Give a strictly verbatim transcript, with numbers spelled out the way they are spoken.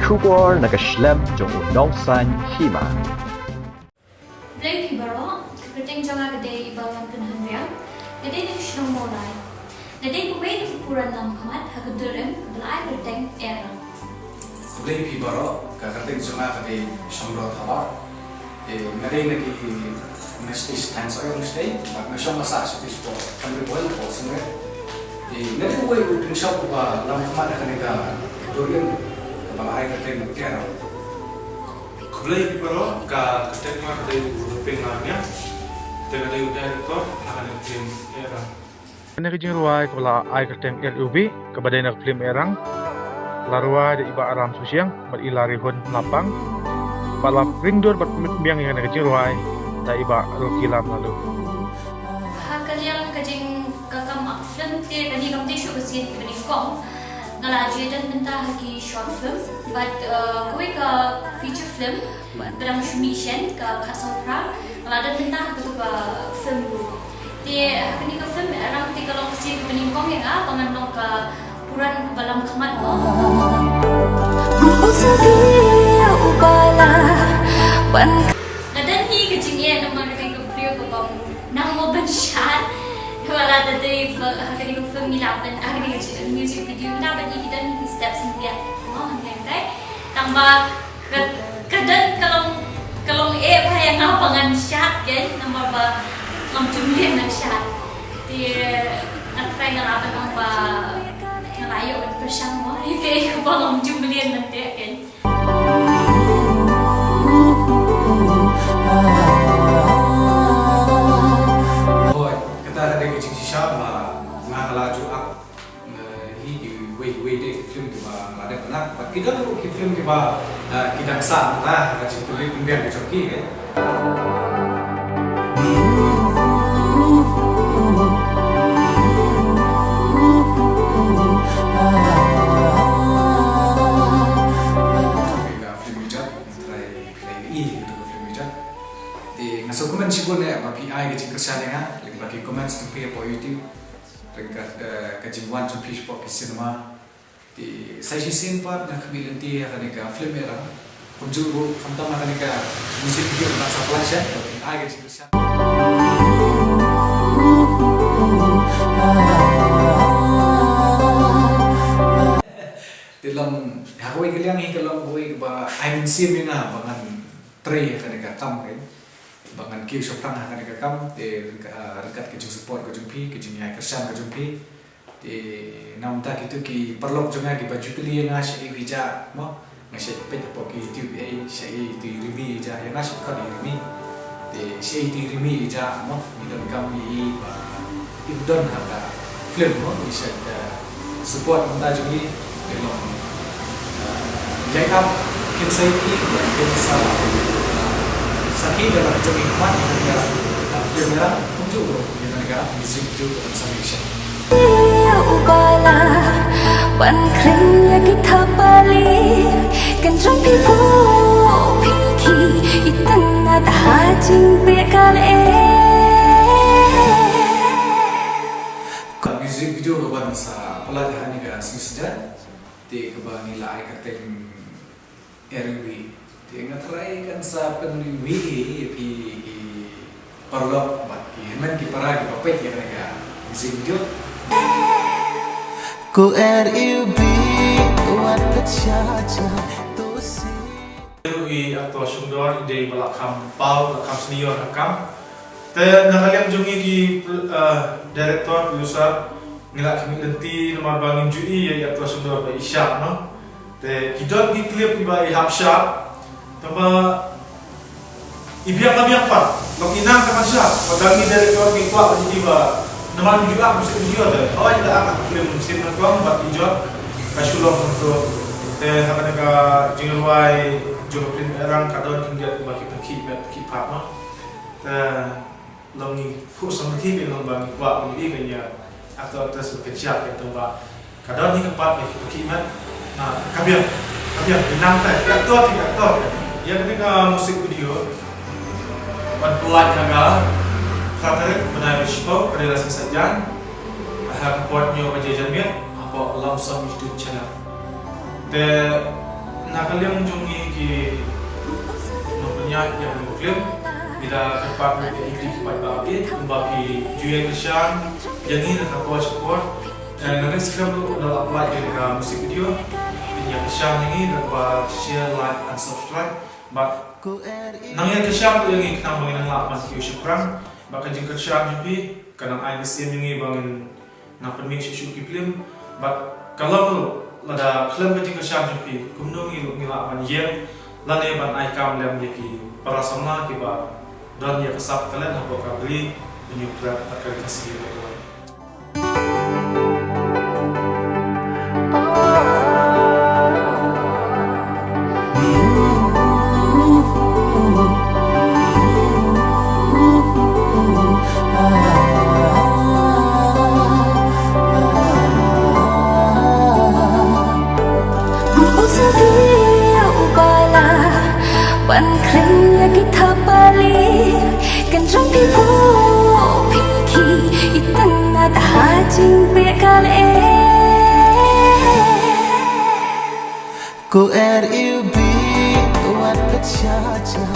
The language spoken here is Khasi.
Khubor na ka shlem jong u nongsan hima. Blei phi baroh, ka kyrteng jong nga ka dei i Bawang Pynhynriang. Nga dei na ka shnong Mawlai. Nga dei kawei na ki puran lamkhmat ha ka dur rim kaba la ai kyrteng Erang. Blei phi baroh, ka kyrteng jong nga ka dei Shongdor Thabar. Eh, nga dei na ki na stage dance oi ong stage, bad nga shong basa stage for Henry Boyle for singer. Eh, nga dei uwei u pynshong uba lamkhmat ha kane ka dur rim kaba la ai kyrteng Erang. Khublei phi baroh, ka kyrteng nga ka dei u Rupeng Ngarniang. Te nga dei u director ha kane ka film Erang. Kane ka jingrwai kaba la ai kyrteng R U B, kaba dei na ka film Erang. La rwai da i Bah Ram Susiang bad i Larihun Lapang. Bad la pyndur bad pynmiang ïa kane ka jingrwai da i Bah Rocky Lamlalu. Ha ka liang ka jing ka kam act film te kane kam te shuh ka sien kaba nyngkong. Nga la ju don mynta ha ki short film, bad, uh, kawei ka feature film, ba dang shu mih shen ka Khatsaw Phra, nga la don mynta ha katu ka film ruh. Te ha kane ka film Erang te ka long ka sien kaba nyngkong ïa nga ba ngan long ka puran kaba lamkhmat mo. Nga don hi ka jingeh namar ka dei ka briew kaba nang mo ban shad. Ka la da dei ba ha kane ka film ngi la ban ha kane ka music video ngi la ban ïa ki don hi ki steps ngi ïa mo hangtai hangtai. Tang ba ka, ka don ka long, ka long eh ba ïa nga ba ngan shad kein namar ba ngam ju mlien ban shad. Te nga try nga la ban ong ba nga la ïoh ban pyrshang mo ïa kaei kaba ngam ju mlien ban teh kein. Hooid, kata ka dei ka jingshisha ba nga la ju act, eh, hi kiwei kiwei de ki film kiba nga la dep ban act. Bad ki don ruh ki film kiba, eh, ki dang sah mynta ha ka jingpynleit pynbiang ka jong ki, eh. Ka film Ijat, nga try, try ïa ïa ka film Ijat. Te nga sngewkmen shibun eh ba phi ai ka jingkyrshan ïa nga lyngba ki comments jong phi hapoh YouTube. Ryngkat, eh, ka jingwan jong phi shapoh ki cinema. Te sa shisien pat nga khmih lynti ha kane ka film Erang. Kumjuh ruh khamtam ha kane ka music video ba nga sa pynlait shen, ba phin ai ka jingkyrshan. Te long ha kawei ka liang hi ka long kawei kaba ai mynsiem ïa nga ba ngan trei ha kane ka kam kein. Ba ngan kiew shaphrang ha kane ka kam, te ryngkat, ah, ryngkat ka jingsupport ka jong phi, ka jingïakyrshan ka jong phi. Te na bynta kito ki paralok jong nga kiba ju kylli ïa nga shaei phi jah, mo. Nga shait peit hapoh ki YouTube ei, shaei ito i Rimi i jah, ïa nga shait khot i Rimi. Te shaei ito i Rimi i jah, mo. Ngi donkam ïa i ba im don ha ka film mo, ngi shait, eh, support mynta jong ngi, te long, eh, ïai ap kin sa ïohi, kin sa, eh, sakhi da la ka jong ngi khmat ïa ka, eh, film ïa, kumjuh ruh ïa kane ka music video ka ban sa mih shen. Ïa u bala ban kren ïa ki thapali, kan jong phi bu phi ki, i tang na ta ha jingpeh kal eh. Ka music video ka ban sa pynlait ha kane ka sngi Saitjaiñ, te kaba ngi la ai kyrteng R U B. Te nga tharai kan sa pynwiwi ïa phi ki paralok bad ki hynmen ki para kiba peit ïa kane ka music video. Ko R U B wat phet sha jam to si. I actor Shongdor i dei ba la kham paw, la kham senior ha kam. Te na ka liang jong ngi ki, eh, director, producer, ngi la khmih lynti namar ba ngim ju i ïa i actor Shongdor ba i shad, no. Te ki don ki clip kiba i hap shad. Tangba i biang ka biang pat, ba ki nang ka ban shad. Ba dang ngi director ngi kwah ba ngi ba namar ngi ju act music video te. Hooid la act film sien na kong bad i jot ka shu long hangto. Te ha kane ka jingrwai jong ka film Erang ka don khyndiat ba ki pynkhih met pynkhih phad, no. Te long ngi phuh samrkhie, long ba ngi kwah ba ngi i ban ïa actor actress ba pynshad ïa tang ba ka don hi ka part ba ki pynkhih met. Na ka biang, ka biang ki nang te actor, ki actor. Ïa kane ka music video ban pynlait ha ka phra tarik bnai ba shiphew, ka dei la sngi Saitjaiñ. Ha ka por hynñiew baje janmiet hapoh Lumsong YouTube channel. Te na Na ka liang jong ngi ki nongpynïaid ïa ki film, ngi da kyrpad ruh ïa ki paidbah ki, kumba phi ju ïa kyrshan ïa ngi na ka por sha por. Eh, na next film ruh da la pynlait ïa ka music video. Phin ïa kyrshan ïa ngi da kaba share, like and subscribe. Bad nang ïa kyrshan ruh ïa ngi khnang ba ngin nang lah ban kiew shaphrang. Bad ka jingkyrshan jong phi ka nang ai mynsiem ïa ngi ba ngin nang pynmih shuh shuh ki film. Bad ka long ruh lada khlem ka jingkyrshan jong phi, kumno ngi ruh ngi lah ban ïeng lane ban ai kam lem ïa ki para samla kiba don ïa ka sap talent hapoh ka Blei, Hynñiewtrep bad ka Ri Khasi baroh kawei. Ban kren ïa ki thapali, kan jong ki bu phi ki, i tan na ta ha jingpeh kal e. Ko er iu bi wat phet sha cha.